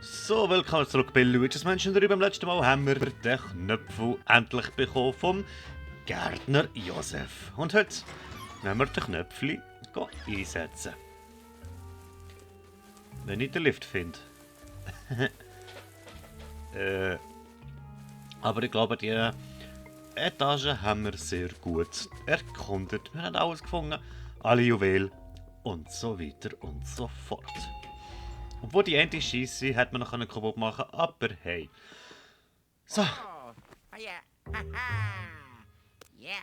So, willkommen zurück bei Luigi's Mansion 3. Beim letzten Mal haben wir den Knöpfel endlich bekommen vom Gärtner Josef. Und heute werden wir den Knöpfel einsetzen. Wenn ich den Lift finde. Aber ich glaube, die Etage haben wir sehr gut erkundet. Wir haben alles gefunden, alle Juwelen und so weiter und so fort. Obwohl die Ente scheisse, hätte man noch kaputt machen können, aber hey. So, Oh, yeah. Haha. Yeah.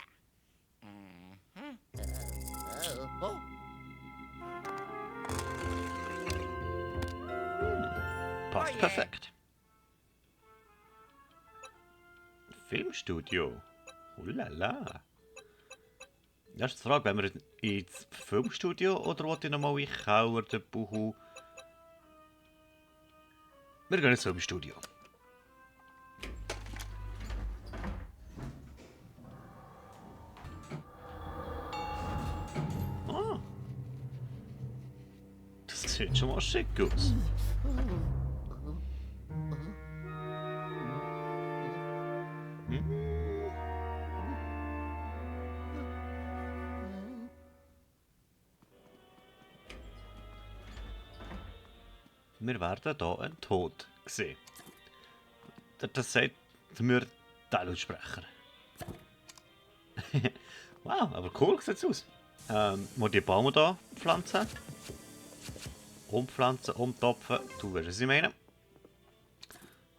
Oh. passt yeah. perfekt. Filmstudio. Ulala. Das ist die Frage, wenn wir ins Filmstudio oder wollte ich nochmal in Kauer den Buhu? Wir gehen ins Filmstudio. Ah, das sieht schon mal schick aus. Wir werden hier einen Tod sehen. Das sagt mir der Lautsprecher. Wow, aber cool sieht es aus. Muss die Bäume hier pflanzen. Umpflanzen, umtopfen. Du wirst es meinen.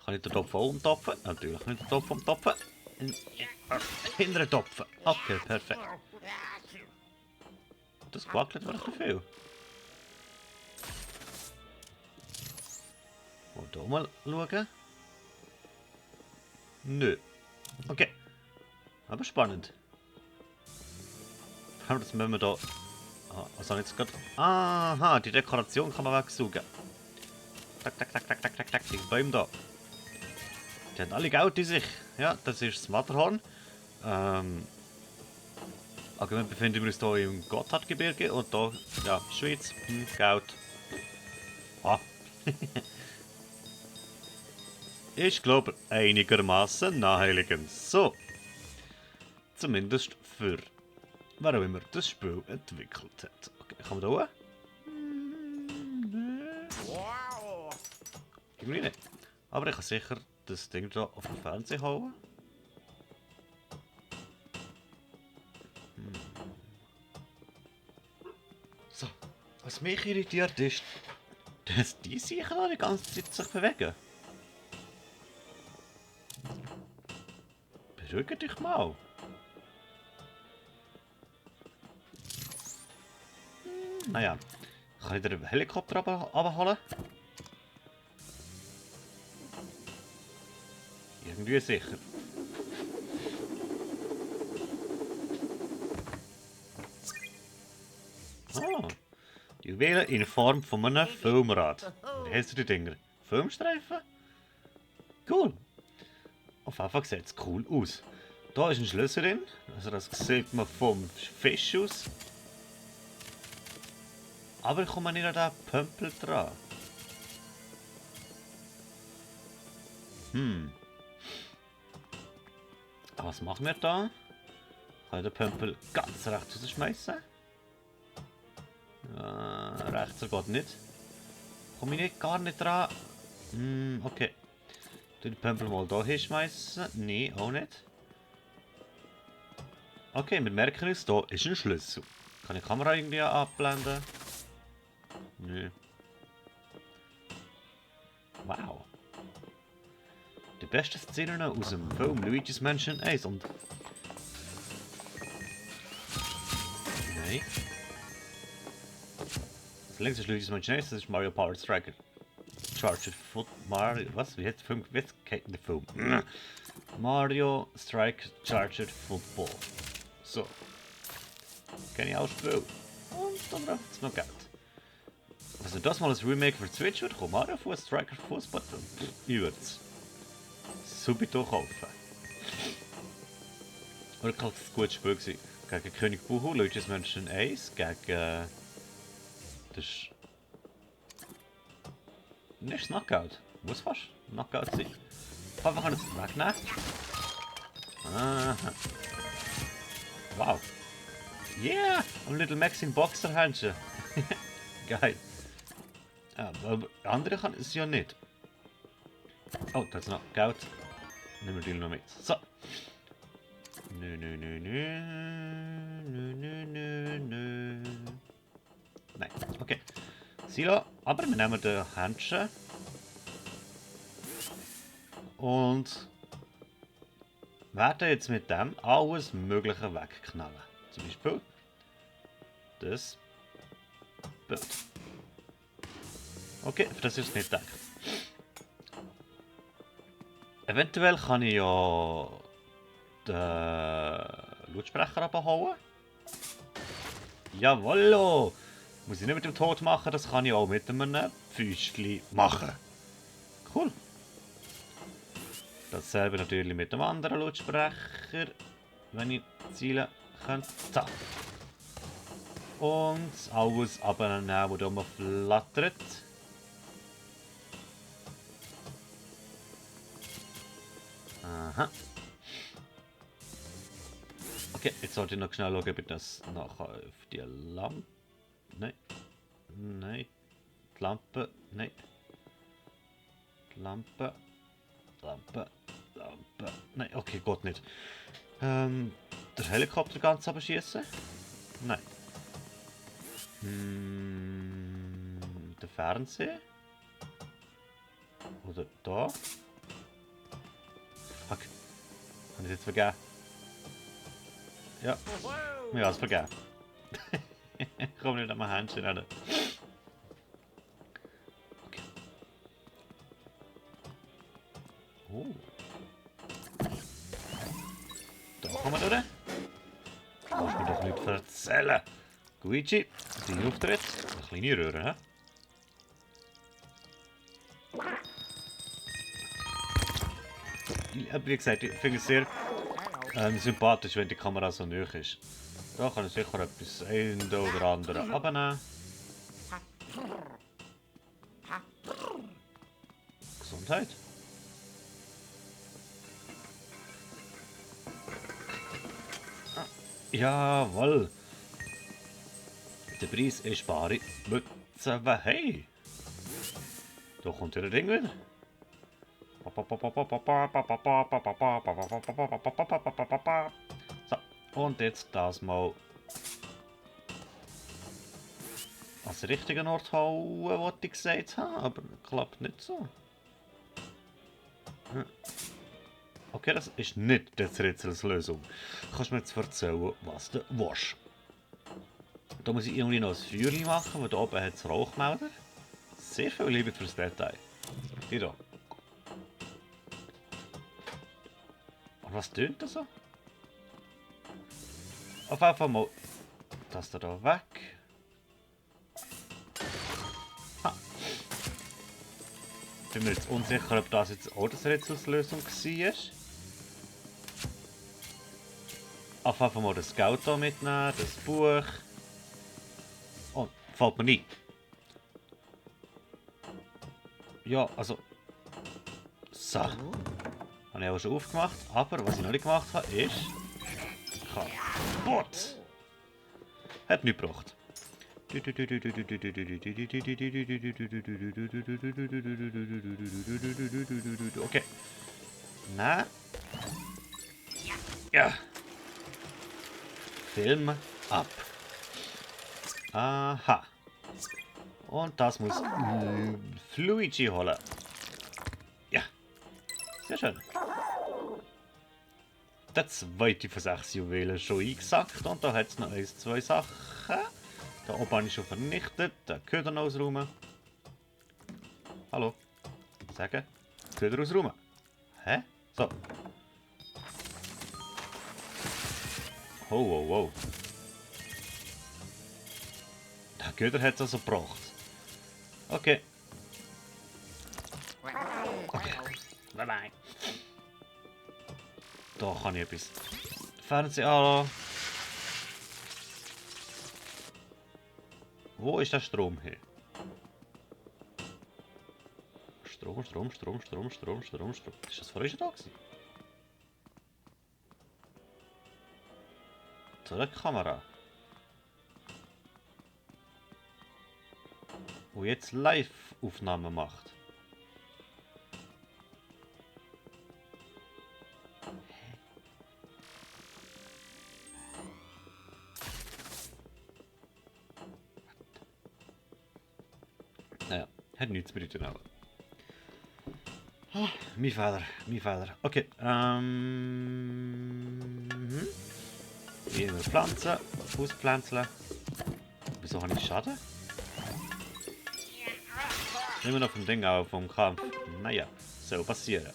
Kann ich den Topf auch umtopfen? Natürlich kann ich den Topf umtopfen. Hinter Topfen. Okay, perfekt. Das gewackelt war zu viel. Und hier mal schauen. Nö. Okay. Aber spannend. Das müssen wir da. Was habe ich jetzt gerade? Aha, die Dekoration kann man wegsaugen. Tak, tak, tak, tak, tak, tak, tak. Die Bäume da. Die haben alle Geld in sich. Ja, das ist das Matterhorn. Allgemein befinden wir uns hier im Gotthardgebirge und hier, ja, Schweiz, Geld. Ah. Ich glaube einigermaßen naheliegend. So. Zumindest für wer auch immer das Spiel entwickelt hat. Okay, kann man da hoch? Wow. Irgendwie nicht. Aber ich kann sicher das Ding da auf den Fernseher hauen. So, was mich irritiert ist, dass die sich noch die ganze Zeit sich bewegen. Beruhige dich mal. Naja, kann ich den Helikopter abholen? Irgendwie sicher. Ah, Juwelen in Form von einem Filmrad. Wie heissen die Dinger? Filmstreifen? Cool. Auf jeden Fall sieht es cool aus. Da ist ein Schlüssel drin. Also das sieht man vom Fisch aus. Aber ich komme nicht an den Pömpel dran. Was machen wir da? Kann ich den Pömpel ganz rechts rausschmeißen? Rechts geht nicht. Komme ich nicht, gar nicht dran. Okay. Den Pömpel mal hier hinschmeißen. Nein, auch nicht. Okay, wir merken uns, da ist ein Schlüssel. Kann ich die Kamera irgendwie abblenden? Nö. Wow. Die besten Szenen aus dem Film Luigi's Mansion 1 und... Nein. Das links ist Luigi's Mansion 1, das ist Mario Power Striker. Charged Foot Mario... Was? Wie heißt der Film? Wie heißt der Film? Mario Strike Charged Football. So. Kenne ich auch Spiel. Und dann braucht es noch Geld. Also das mal ein Remake für Switch wird kommen. Mario Fuß Striker Fußball. Ich würde es subito kaufen. Wirklich ein gutes Spiel gewesen. Gegen König Buhu, Luigi's Mansion 1, gegen... Das nicht Knockout. Muss fast Knockout sein. Einfach kann es wegnehmen. Aha. Wow. Yeah! Ein Little Max in Boxerhändchen. Geil. Ja, aber andere kann es ja nicht. Oh, da ist noch Geld. Nehmen wir die noch mit. So. Nö, nö, nö, nö. Nö, nö, nö, nö. Nein, okay. Silo, aber wir nehmen den Händchen. Und werden jetzt mit dem alles Mögliche wegknallen. Zum Beispiel das Bild. Okay, für das ist es nicht gedacht. Eventuell kann ich ja den Lautsprecher abhauen. Jawollo! Muss ich nicht mit dem Tod machen, das kann ich auch mit einem Füßchen machen. Cool. Dasselbe natürlich mit dem anderen Lautsprecher, wenn ich zielen könnte. So. Und alles abnehmen, was da flattert. Aha. Okay, jetzt sollte ich noch schnell schauen, ob ich das nachher auf die Lampe... Nein. Nein. Die Lampe. Nein. Die Lampe. Lampe. Lampe. Nein, okay, geht nicht. Der Helikopter ganz abschießen? Nein. Der Fernseher? Oder da? Fuck. Habe ich jetzt vergeben? Ja, ich habe es vergeben. Ich komme nicht an mein Händchen ran. Okay. Oh. Da kommen wir durch. Kannst du mir doch nicht erzählen. Luigi, dein Auftritt. Eine kleine Röhre, hä? Wie gesagt, ich finde es sehr sympathisch, wenn die Kamera so nahe ist. Da kann ich sicher etwas ein oder andere abnehmen. Gesundheit. Jawohl. Der Preis ist bare Mütze. Hey! Da kommt ja der Ding wieder. So, und jetzt das mal als richtigen Ort hauen, was ich gesagt habe, aber klappt nicht so. Okay, das ist nicht das Rätselslösung. Kannst du mir jetzt erzählen, was du willst? Da muss ich irgendwie noch ein Feuer machen, weil da oben hat es Rauchmelder. Sehr viel Liebe fürs Detail. Die da. Und was tönt das so? Auf einfach mal das da weg. Ha. Bin mir jetzt unsicher, ob das jetzt auch das Rätselslösung war. Auf einfach mal das Geld hier mitnehmen, das Buch. Oh, fällt mir nicht. Ja, also... So. Habe ich auch schon aufgemacht, aber was ich noch nicht gemacht habe, ist... Kaputt! Hat nichts gebracht. Okay. Nein. Ja. Film ab. Aha. Und das muss Luigi holen. Ja. Sehr schön. Der zweite von 6 Juwelen schon eingesackt. Und da hat es noch 1, 2 Sachen. Da oben habe ich schon vernichtet. Den Köder noch ausräumen. Hallo. Sagen. Köder ausräumen. Hä? So. Oh, oh, oh. Der Köder hat es also gebracht. Okay. Okay. Bye bye. Da kann ich etwas Fernseher anlassen. Wo ist der Strom her? Strom. Ist das vorher schon da gewesen? Zu der Kamera. Wo jetzt Live-Aufnahmen macht. Naja, hat nichts mit tun. Ah, mein Fehler. Okay, Hier Pflanzen, Auspflanzen. Wieso habe ich Schaden? Immer noch vom Ding auf, vom Kampf. Naja, soll passieren.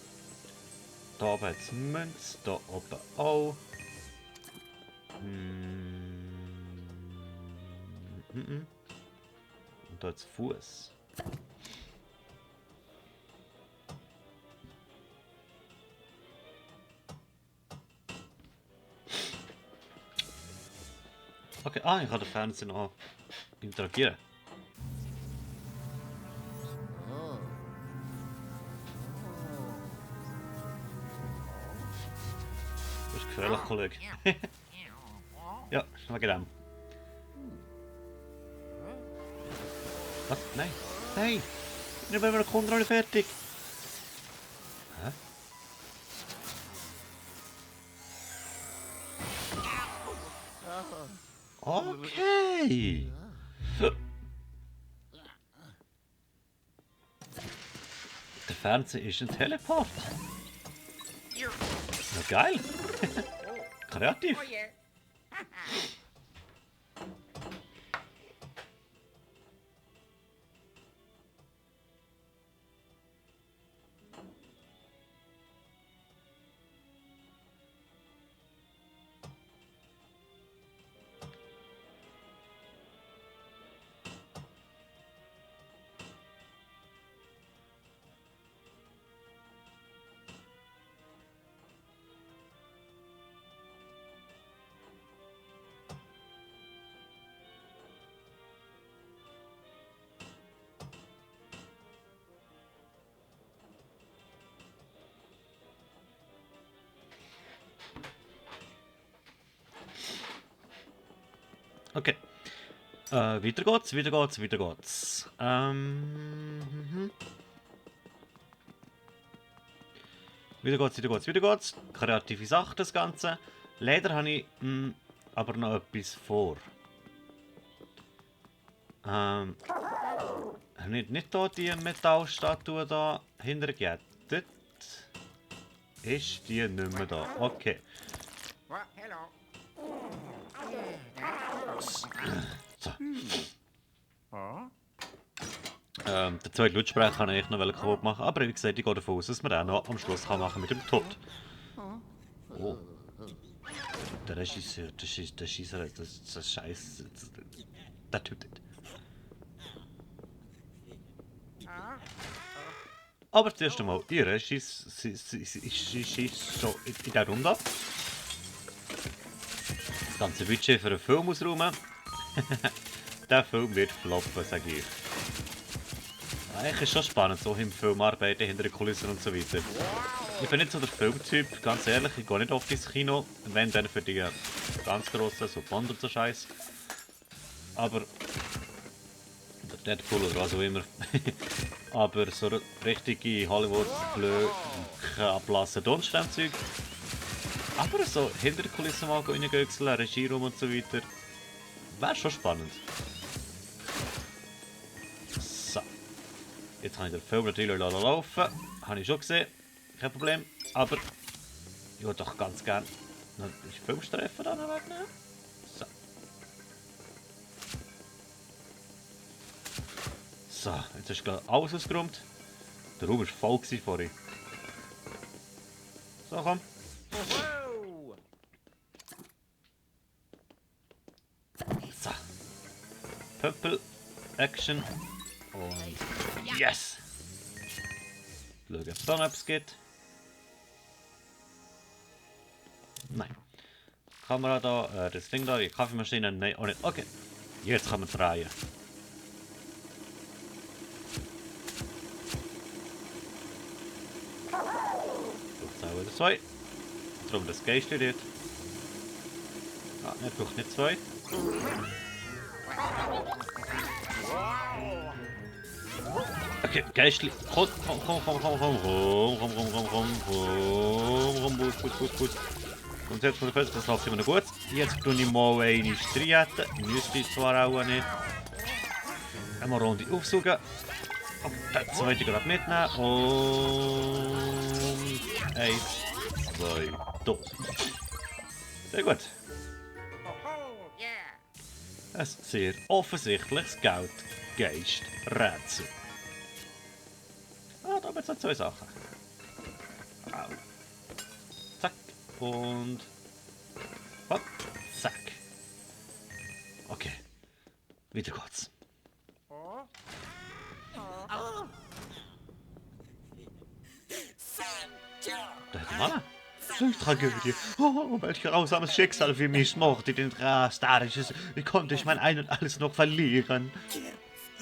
Da oben hat es Münz, da oben auch. Und da hat es Fuß. Okay, ich kann den Fernseher noch interagieren. Oh. Das ist gefährlich, Kollege. Ja, wegen dem. Was? Nein! Nein! Wir haben eine Kontrolle fertig! Hä? Okay! Der Fernseher ist ein Teleport! Na geil! Kreativ! Oh yeah. Okay. Weiter geht's. Weiter geht's. Kreative Sache, das Ganze. Leider habe ich aber noch etwas vor. Habe ich nicht hier die Metallstatue da hintergettet? Ist die nicht mehr da? Okay. Well, hello. So. Oh? Den zweiten Lautsprecher kann ich noch kaputt machen, aber wie gesagt, ich gehe davon aus, dass man auch noch am Schluss kann machen mit dem Tod. Oh. Der Regisseur, der Schießer, das Scheiß. Der tötet. Aber zuerst einmal, ihre schießt schon in der Runde. Das ganze Budget für einen Film ausräumen. Der Film wird floppen, sage ich. Eigentlich ist es schon spannend, so im Film arbeiten, hinter den Kulissen und so weiter. Ich bin nicht so der Filmtyp, ganz ehrlich, ich gehe nicht oft ins Kino, wenn dann für die ganz grossen, so Bond und so Scheiß. Aber Deadpool oder was auch immer. Aber so richtige Hollywood-Blöcke Donsternzeug. Aber so hinter den Kulissen mal reingöchseln, Regie rum und so weiter. Wäre schon spannend. So. Jetzt kann ich den Film natürlich laufen. Habe ich schon gesehen. Kein Problem. Aber ich würde doch ganz gerne noch die Filmstreifen da wegnehmen. So. So, jetzt ist gleich alles ausgeräumt. Der Raum war voll vorhin. So, komm. Whoa! So. Pöppel, Action und yes! Schauen, ob es da noch etwas geht. Nein. Kamera da, das Ding da, die Kaffeemaschine, nein, auch nicht. Okay, jetzt kann man drehen. 2. Darum das Geist dort. Ah, er braucht nicht 2. Okay, Geistli. Komm. Gut. Und jetzt von der Fest, das läuft immer noch gut. Jetzt tue ich mal eine Striette. Müsste ich zwar auch nicht. Einmal eine Runde aufsuchen. Und den zweiten gerade mitnehmen. Und 1, 2, tot. Sehr gut. Oh, yeah. Ein sehr offensichtliches Geldgeist-Rätsel. Ah, da haben wir jetzt noch 2 Sachen. Au. Zack. Und... hopp. Zack. Okay. Wieder geht's. Oh. Da hat Mann. So eine Tragödie. Oh, welch grausames Schicksal für mich mordete den Drastarisches. Wie konnte ich mein Ein und Alles noch verlieren?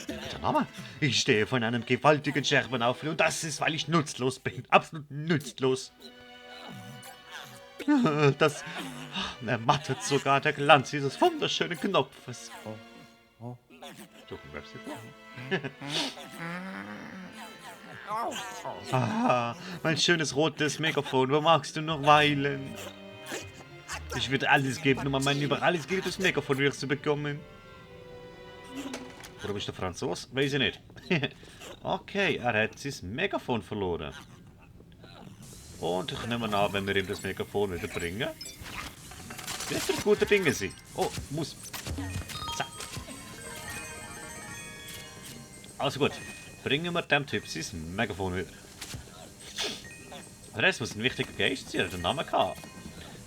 Alter Mama, ich stehe von einem gewaltigen Scherbenhaufen und das ist, weil ich nutzlos bin. Absolut nutzlos. Das ermattet sogar der Glanz dieses wunderschönen Knopfes. Oh. So, bleibst du vor? Oh. Ah, mein schönes rotes Megafon, wo magst du noch weilen? Ich würde alles geben, um mein über alles geliebtes Megafon wieder zu bekommen. Oder bist du Franzos? Weiß ich nicht. Okay, er hat sein Megafon verloren. Und ich nehme an, wenn wir ihm das Megafon wieder bringen, wird er guter Dinge sein. Oh, muss. Zack. Also gut, bringen wir dem Typ sein Megafon wieder. Aber es muss ein wichtiger Geist sein, der einen Namen hat.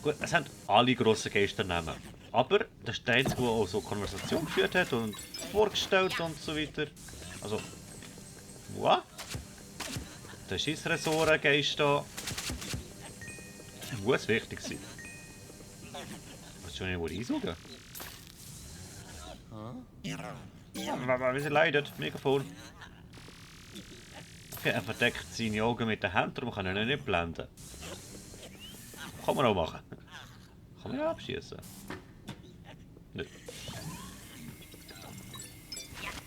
Gut, es haben alle grossen Geister Namen. Aber das ist der einzige, der auch so Konversation geführt hat und vorgestellt und so weiter. Also, was? Der Schissressorengeist da muss wichtig sein. Willst du nicht wohl einsaugen? Wieso leidet? Megafon. Okay, er verdeckt seine Augen mit den Händen, darum kann er ihn nicht blenden. Kann man auch machen. Kann man ja abschießen. Nicht.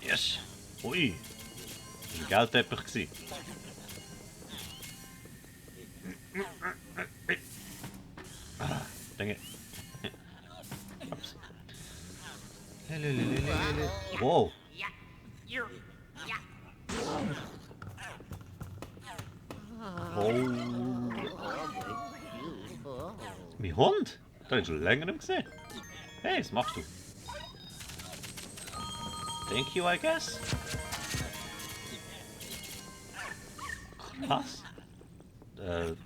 Yes. Ui. Das war ein Geldteppich. Ah, danke. Ups. Wow. Oh. Mein Hund? Das habe ich schon länger nicht gesehen. Hey, was machst du? Thank you, I guess. Krass.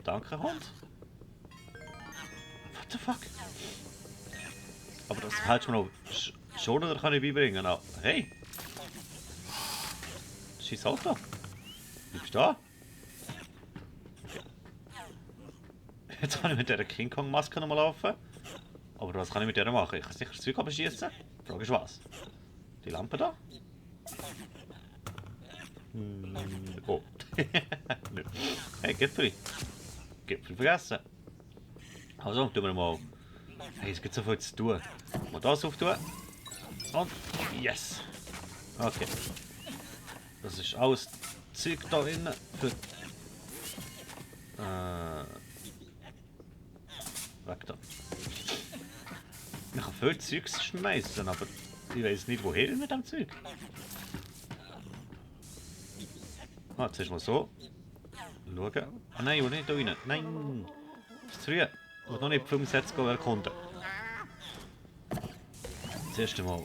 Danke, Hund. What the fuck? Aber das hättest du mir noch schon oder kann ich beibringen? Oh, hey! Scheiß Auto. Bleibst du da? Jetzt kann ich mit dieser King Kong Maske nochmal laufen. Aber was kann ich mit der machen? Ich kann sicher das Zeug abschießen. Die Frage ist was? Die Lampe da? Oh. Hey, Gipfel. Gipfel vergessen. Also, tun wir mal. Hey, es gibt so viel zu tun. Mal das auftun. Und yes. Okay. Das ist alles Zeug da innen für. Weg da. Ich kann viel Zeugs schmeißen, aber ich weiß nicht woher mit dem Zeug. Ah, jetzt ist mal so. Schauen. Ah nein, nicht da rein. Nein! Das ist zu früh. Ich muss noch nicht die Filmsets erkunden. Zuerst einmal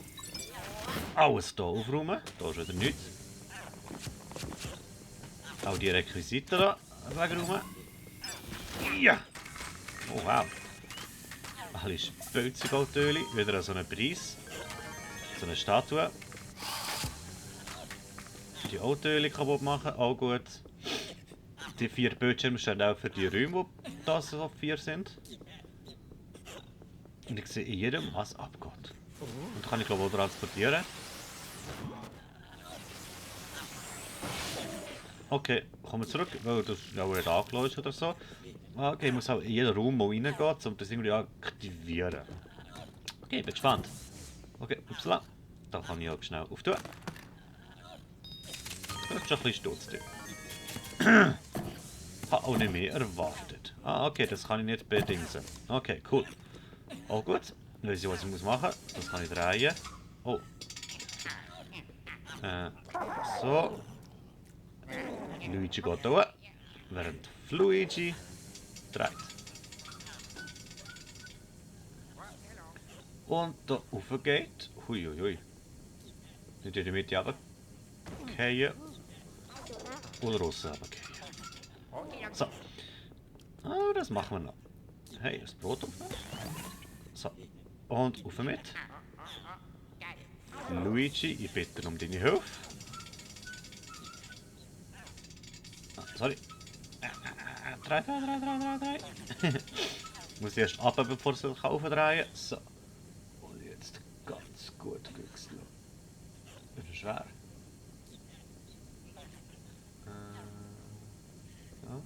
alles hier aufräumen. Da ist wieder nichts. Auch die Requisiten hier wegräumen. Ja! Oh wow! Alle Spölzigoltöli. Wieder so einen Preis. So eine Statue. Die Autöli kaputt machen, auch gut. Die 4 Bildschirme stehen auch für die Räume, die da so 4 sind. Und ich sehe in jedem, was abgeht. Und da kann ich glaube auch transportieren. Okay, kommen wir zurück, weil das ja nicht angelöst oder so. Okay, ich muss auch in jeden Raum mal reingehen, um das irgendwie aktivieren. Okay, bin gespannt. Okay, upsala. Da kann ich auch schnell auftun. Das ist schon ein bisschen stutz. Habe auch nicht mehr erwartet. Ah, okay, das kann ich nicht bedingsen. Okay, cool. Oh gut. Weiß ich, was ich machen muss. Das kann ich drehen. Oh. So. Luigi geht da. Während Luigi dreht. Und da rauf geht. Huiuiui. Nicht in die Mitte runterfallen. Oder raus runterfallen. So. Ah, das machen wir noch. Hey, das Brot aufnehmen. So. Und rauf mit. Luigi, ich bitte um deine Hilfe. Ah, sorry. Drei. Ich muss erst ab, bevor ich aufdrehen kann. So. Und jetzt ganz gut güchseln. Das ist schwer. So.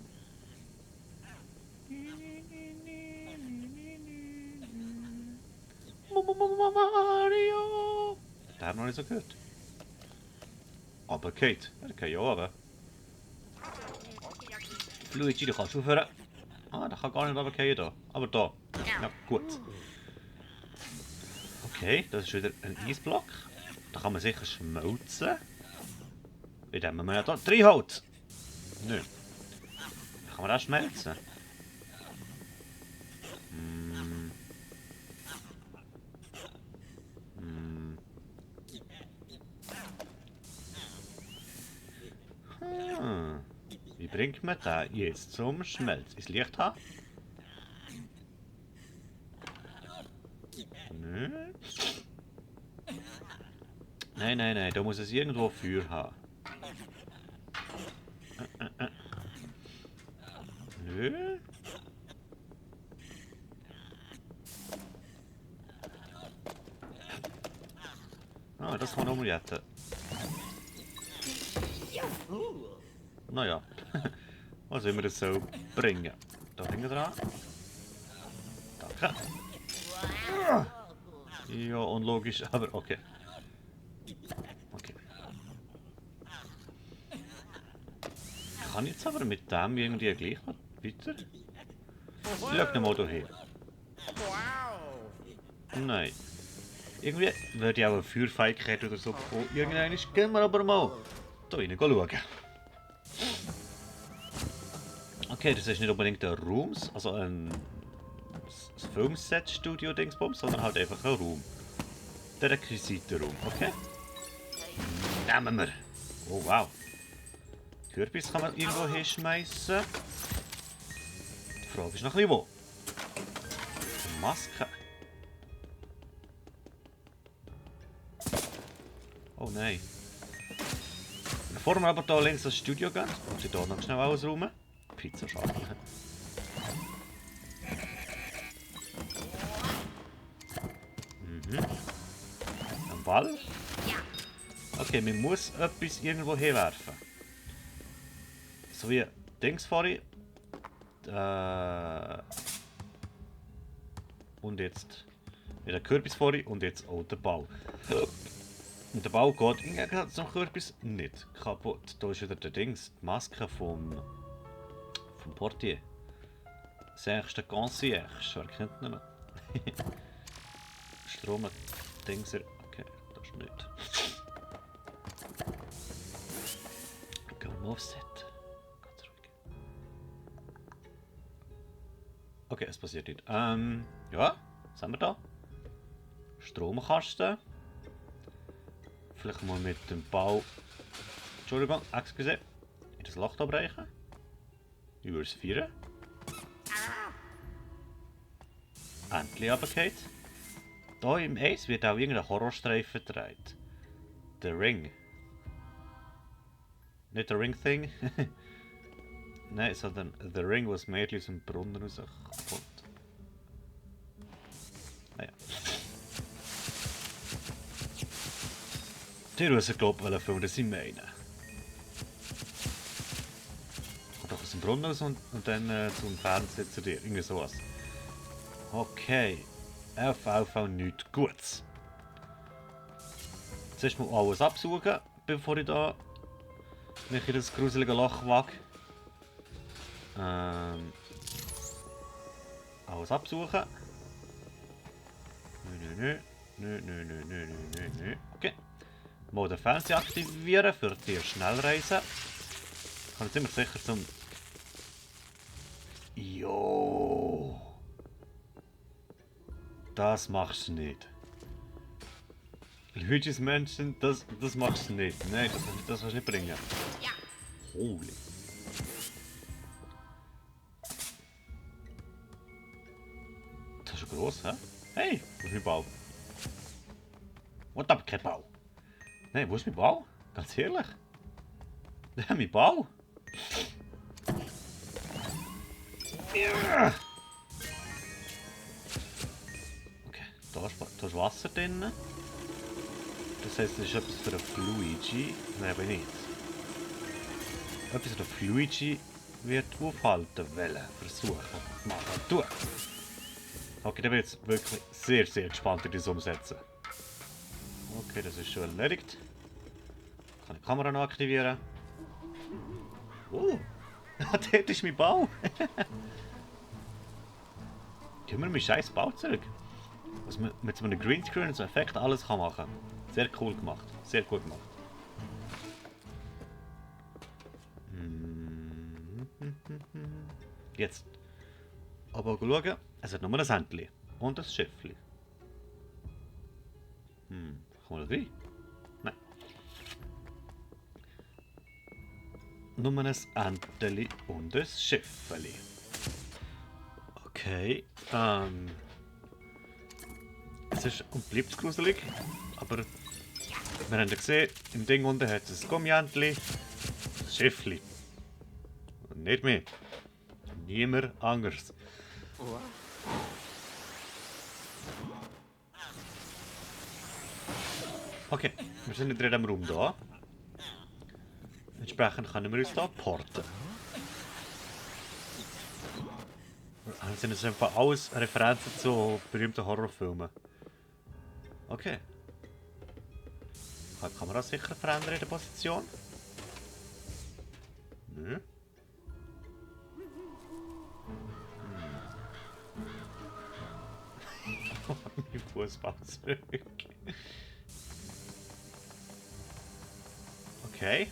Mario! Der hat noch nicht so gehört. Aber Kate, der kann ja runter. Luigi, du kannst aufhören. Ah, der kann gar nicht runterfallen da. Aber da. Ja, gut. Okay, das ist wieder ein Eisblock. Da kann man sicher schmelzen. Indem man ja da reinhaut. Nö. Kann man das schmelzen? Wie bringt man den jetzt zum Schmelzen? Ins Licht haben? Nö. Nein, da muss es irgendwo Feuer haben. Nö. Ah, das kann man umjetten. Naja, was immer das so bringen. Da hinten dran. Danke. Ja, unlogisch, aber okay. Okay. Kann ich jetzt aber mit dem irgendwie gleich noch weiter? Schau mal hierher. Nein. Irgendwie würde ich auch eine Feuerfähigkeit oder so bekommen. Irgendwann gehen wir aber mal da rein schauen. Okay, das ist nicht unbedingt ein Raum, also ein Filmset-Studio-Dingsbums, sondern halt einfach ein Raum. Der Requisitenraum, okay? Nehmen wir. Oh wow. Kürbis kann man irgendwo hinschmeißen. Die Frage ist noch ein bisschen wo. Eine Maske. Oh nein. Bevor wir aber hier links ins Studio gehen, muss ich hier noch schnell ausräumen. Pizzaschachtel. Ein Ball. Okay, man muss etwas irgendwo hinwerfen. So wie Dings vorhin. Und jetzt wieder Kürbis vorhin und jetzt auch der Ball. Und der Ball geht im Gegensatz zum Kürbis nicht kaputt. Da ist wieder der Dings, die Maske vom Portier. Serge de Concierge, wer kennt ihn noch? Strom, Dingser, okay, das ist nicht. Gehen wir mal aufs Set. Ganz ruhig. Okay, es passiert nicht. Ja, was haben wir da? Stromkasten. Vielleicht mal mit dem Bau. Entschuldigung, excuse. In das Loch brechen. Über das Vieren. Endlich runtergefallen. Hier im Eis wird auch irgendein Horrorstreifen gedreht. The Ring. Nicht The Ring Thing. Nein, sondern The Ring, was Mädchen aus dem Brunnen rauskommt. Naja. Die Russen glauben, welchen Film das sie meinen. aus dem Brunnen raus und dann zum Fernseher zu dir. Irgendwie sowas. Okay. FVV nichts Gutes. Zuerst mal alles absuchen, bevor ich da mich in das gruselige Loch wage. Alles absuchen. Nö. Okay. Mal den Fernseher aktivieren für die Schnellreise. Ich kann jetzt immer sicher zum... Jo. Das machst du nicht. Luigi's Mansion, das machst du nicht. Nein, das willst du nicht bringen. Ja. Holy. Das ist gross, hä? Hey, wo ist mein Bau? What up, kein Bau? Nein, wo ist mein Bau? Ganz ehrlich. Ja, mein Bau. Ja. Okay, da ist Wasser drin. Das heisst, das ist etwas für den Luigi. Nein, aber nicht. Etwas, das den Luigi wird aufhalten wollen, versuchen, machen, tun. Okay, dann bin ich jetzt wirklich sehr, sehr gespannt, wie ich das umsetzen. Okay, das ist schon erledigt. Kann ich die Kamera noch aktivieren. Oh, dort ist mein Bau. Gib mir meinen scheiß Bau zurück. Was man mit so einem Greenscreen und so Effekt alles kann machen. Sehr cool gemacht. Sehr gut gemacht. Jetzt. Aber schauen, es hat nur ein Händchen. Und ein Schiffchen. Kann man da rein? Nein. Nur ein Händchen und ein Schiffchen. Okay. Es ist und bleibt gruselig, aber wir haben ja gesehen, im Ding unten hat es ein Gummihändchen, ein Schiffchen. Und nicht mehr. Niemand anders. Okay, wir sind nicht in diesem Raum da. Entsprechend können wir uns hier porten. Das sind jetzt einfach alles Referenzen zu berühmten Horrorfilmen. Okay. Kann die Kamera sicher verändern in der Position? Nö. Mein Fußball zurück. Okay.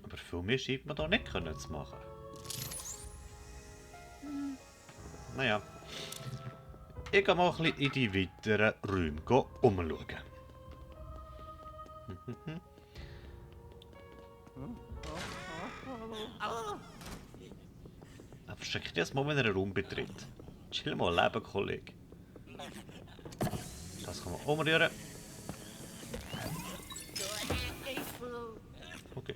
Aber viel mehr scheint man da nicht können zu machen. Naja. Ich gehe mal ein bisschen in die weiteren Räume umschauen. Verschreck dich erst mal, wenn er einen Raum betritt. Chill mal, Leben, Kollege. Das kann man umrühren. Okay.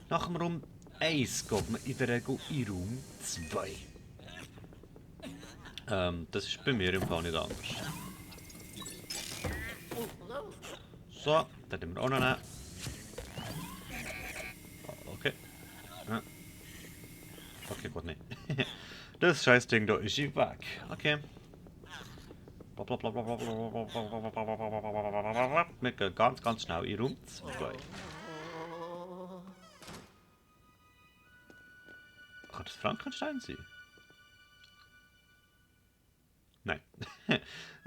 Nach dem Raum 1 geht man in der Regel in Raum 2. Das ist bei mir im Fall nicht anders. So, dann nehmen wir auch noch einen. Okay. Okay, gut, nicht. Das scheiß Ding da ist weg. Okay. Wir gehen ganz schnell in Raum 2. Kann das Frankenstein sein? Nein.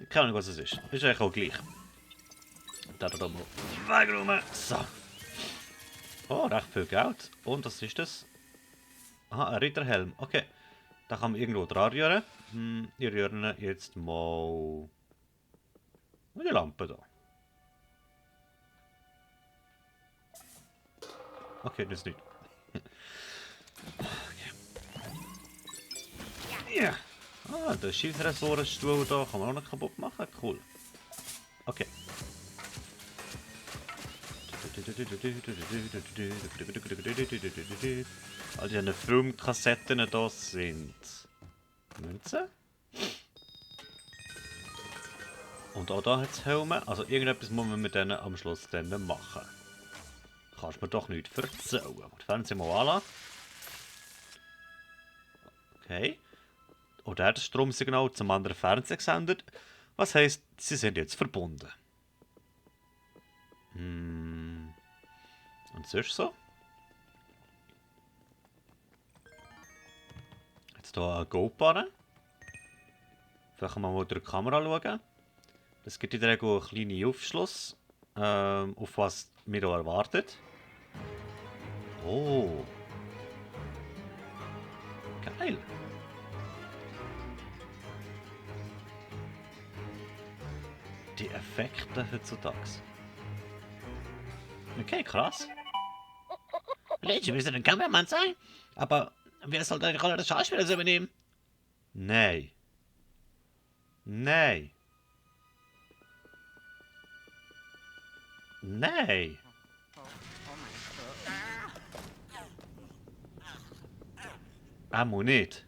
Keine Ahnung, was es ist. Ist eigentlich auch gleich. Da mal wegräumen. So. Oh, recht viel Geld. Und was ist das? Aha, ein Ritterhelm. Okay. Da kann man irgendwo dran rühren. Ich rühre jetzt mal die Lampe da. Okay, das nicht. Okay. Ja. Ah, der Schießressourcenstuhl da kann man auch noch kaputt machen. Cool. Okay. All die Filmkassetten da sind Münzen. Und auch da hat es Helme. Also irgendetwas muss man mit denen am Schluss dann machen. Kannst mir doch nichts erzählen. Die Fernseher mal anlassen. Okay. Und er hat das Stromsignal zum anderen Fernseher gesendet. Was heisst, sie sind jetzt verbunden. Und sonst so? Jetzt hier eine GoPro. Vielleicht kann man mal durch die Kamera schauen. Das gibt in der Regel einen kleinen Aufschluss, auf was mir hier erwartet. Oh. Geil. Die Effekte heutzutage. Okay, krass. Leute, willst du ein Kameramann sein? Aber wer soll deine Rolle des Schauspielers übernehmen? Nein. Nein. Nein. Ammo nicht.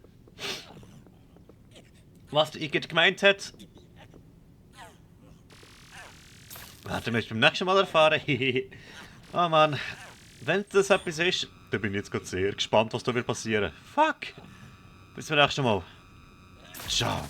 Was der Igitt gemeint hat, werden wir beim nächsten Mal erfahren. Oh Mann, wenn das etwas ist, dann bin ich jetzt gerade sehr gespannt, was da wird passieren. Fuck! Bis zum nächsten Mal. Ciao.